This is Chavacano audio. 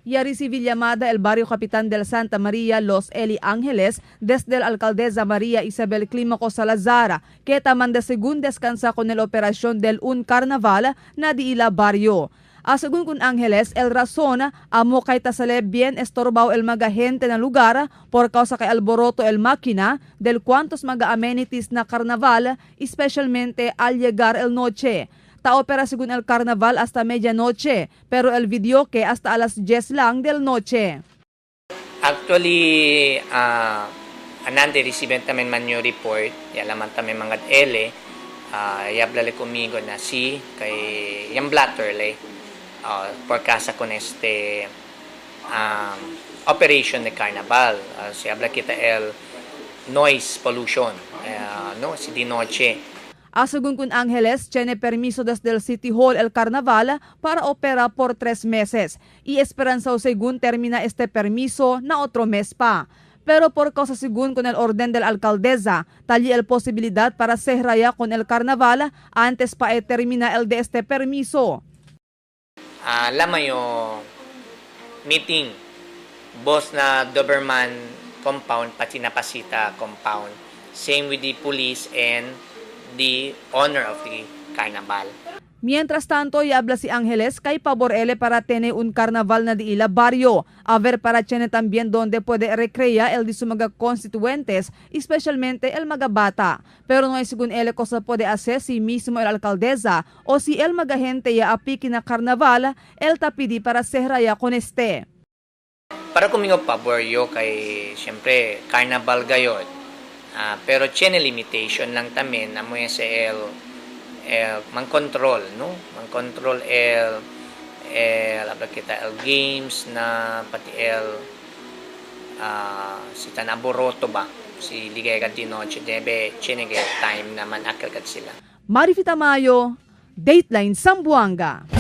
Ya recibí llamada el barrio Capitán del Santa María Los Eli Ángeles desde la alcaldesa María Isabel Clímaco Salazar, que tamanda según descansa con el operación del un carnaval na di ila barrio. A según con Ángeles, el razón amo kay tasale bien estorbao el mga gente na lugar por causa kay alboroto el máquina del cuantos mga amenities na carnaval, especialmente al llegar el noche. Ta opera según el carnaval hasta medianoche, pero el videoke hasta a las 10 lang del noche. Actually, anante reciben también man yung report, yalaman también mga ele, yablale conmigo na si kay yung blatter le por casa con este operation de carnaval. Si habla kita el noise pollution, no, si di noche. A según con Ángeles, tiene permiso desde el City Hall el carnaval para operar por 3 meses y esperanza según termina este permiso na otro mes pa. Pero por causa según con el orden del alcaldesa, tali el posibilidad para cerrar con el carnaval antes pa e termina el de este permiso. Lama yung meeting both na Doberman compound pati na Pasita compound. Same with the police and the owner of the carnival. Mientras tanto, y habla si Ángeles kay pabor ele para tener un carnaval na di ila barrio. A ver para tiene también donde puede recrear el de su mga constituentes, especialmente el mga bata. Pero no hay según ele cosa puede hacer si mismo el alcaldesa o si el mga gente ya apiki na carnaval, el tapidi para sehraya con este. Para kumingo pabor yo kay siyempre carnival gayod. Pero tiene limitation lang tamin na mo sa el man control, no, man control el habla kita el games na pati el si tanaboroto ba si ligay ka di noche debe tiene time na man akil sila. Marifi Tamayo, Dateline Zamboanga.